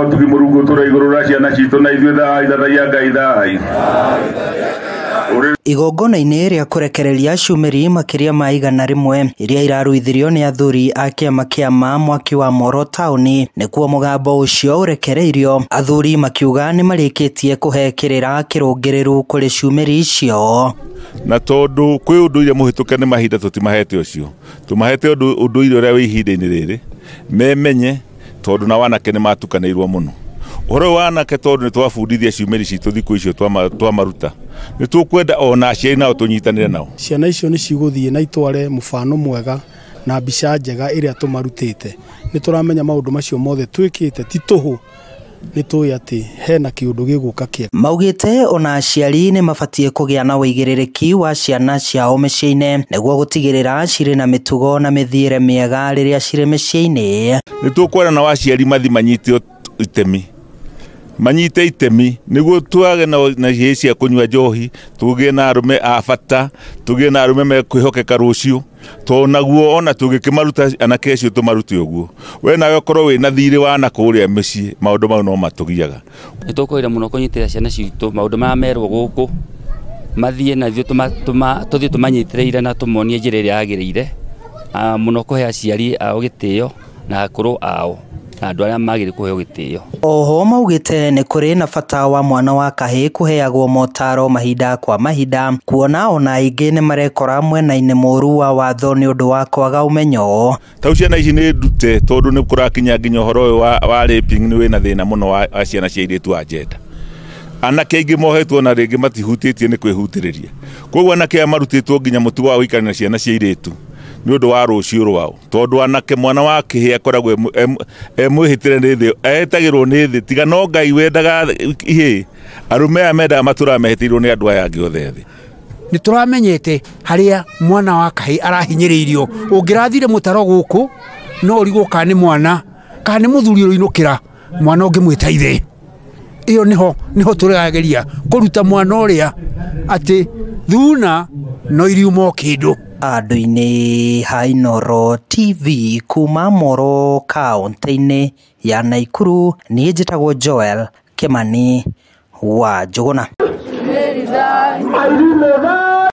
Ũtugi Mũrungu ũtũra igũrũ rĩa ciana citũ na ithuĩ thai thathaiya Ngai thai. Igongona-inĩ rĩa kũrekereria cumĩri makĩria ma 100 iria iraruithirio nĩ athuri a kĩama kĩa ma mwaki wa Moro taũni nĩkuo mũgambo ũcio ũrekereirio. Athuri makiuga nĩ marĩkĩtie kũhe kĩrĩra kĩrũngĩrĩru kũrĩ cumĩri icio. Na tondũ kwĩ ũndũire mũhĩtũke nĩ mahinda tũtimahete ũcio, tũmahete ũndũire ũrĩa wĩ ihinda-inĩ rĩrĩ memenye, tondũ na wanake nĩ matukanĩirwo mũno. Ũhoro wa anake tondũ nĩ twabundithia ciumĩri citũ thikũ icio twamaruta, nĩ tũkwenda ona aciari nao tũnyitanĩre nao. Ciana icio nĩ cigũthiĩ na itware mũbano mwega na mbica njega ĩrĩa tũmarutĩte. Nĩ tũramenya maũndũ macio mothe twĩkĩte ti tũhũ, nĩ tũĩ atĩ hena kĩũndũ gĩgũka kĩega. Maugĩte ona aciari nĩ mabatiĩ kũgĩa na ũigĩrĩrĩki wa ciana ciao mĩciĩ-inĩ nĩguo gũtigĩrĩra cirĩ na mĩtugo na mĩthiĩre mĩega rĩrĩa cirĩ mĩciĩ-inĩ. Nĩ tũkwenda nao aciari mathi manyite itemi, manyite itemi nĩguo twage na ihĩĩ cia kũnyua njohi, tũgĩe na arũme a bata, tũgĩe na arũme mekwĩhokeka rũciũ, tondũ naguo ona tũngĩkĩmaruta anake acio tũmarute ũguo, we nawe ũkorwo wĩna thirĩ wa na kũrĩa mĩciĩ, maũndũ mau no matũgiaga. Nĩ tũkwenda mũno kũnyitĩrĩra ciana citũ maũndũ marĩa merwo gũkũ mathiĩ na ithuĩ tũthiĩ tũmanyitĩrĩire na tũmonie njĩra ĩrĩa yagĩrĩire, mũno kũhe aciari ao gĩtĩo na akũrũ ao na andũ arĩa magĩrĩire kũheo gĩtĩo. Oho maugĩte nĩ kũrĩ na bata wa mwana wa kahĩĩ kũheagwo motaro mahinda kwa mahinda, kuona ona aingĩ nĩ marekora mwena-inĩ mũru wa watho nĩ ũndũ wa kwaga ũmenyo. Tau ciana ici nĩ ndute tondũ nĩ kũrakinya nginya ũhoro ũyũ wa raping nĩ wĩna thĩna mũno wa ciana cia airĩtu a gender. Anake aingĩ mohetwo na rĩngĩ matihutĩtie nĩ kwĩhutĩrĩria, koguo anake aya marutĩtwo nginya mũtugo wa gũikarania na ciana cia airĩtu nĩ ũndũ wa rũciũ rwao, tondũ anake mwana wa kĩhĩĩ akoragwo e mwĩhĩtĩre nĩ thĩ, etagĩrwo nĩ thĩ, tiga no Ngai wendaga ihĩĩ, arũme aya mendaga matũraga mehĩtĩirwo nĩ andũ aya angĩ othe thĩ. Nĩ tũramenyete harĩa mwana wa kahĩĩ arahinyĩrĩirio, ũngĩrathire mũtaro gũkũ no ũrigwo kana nĩ mwana kana nĩ mũthuri ũrĩinũkĩra mwana ũngĩmwĩta ithe. Ĩyo nĩho tũrageria kũruta mwana ũrĩa atĩ thuna no iriuma o kĩndũ. Andũ-inĩ ha Inooro TV kuma Moro kaũntĩ-inĩ ya Naikuru, niĩ njĩtagwo Joel Kimani wa Njũgũna.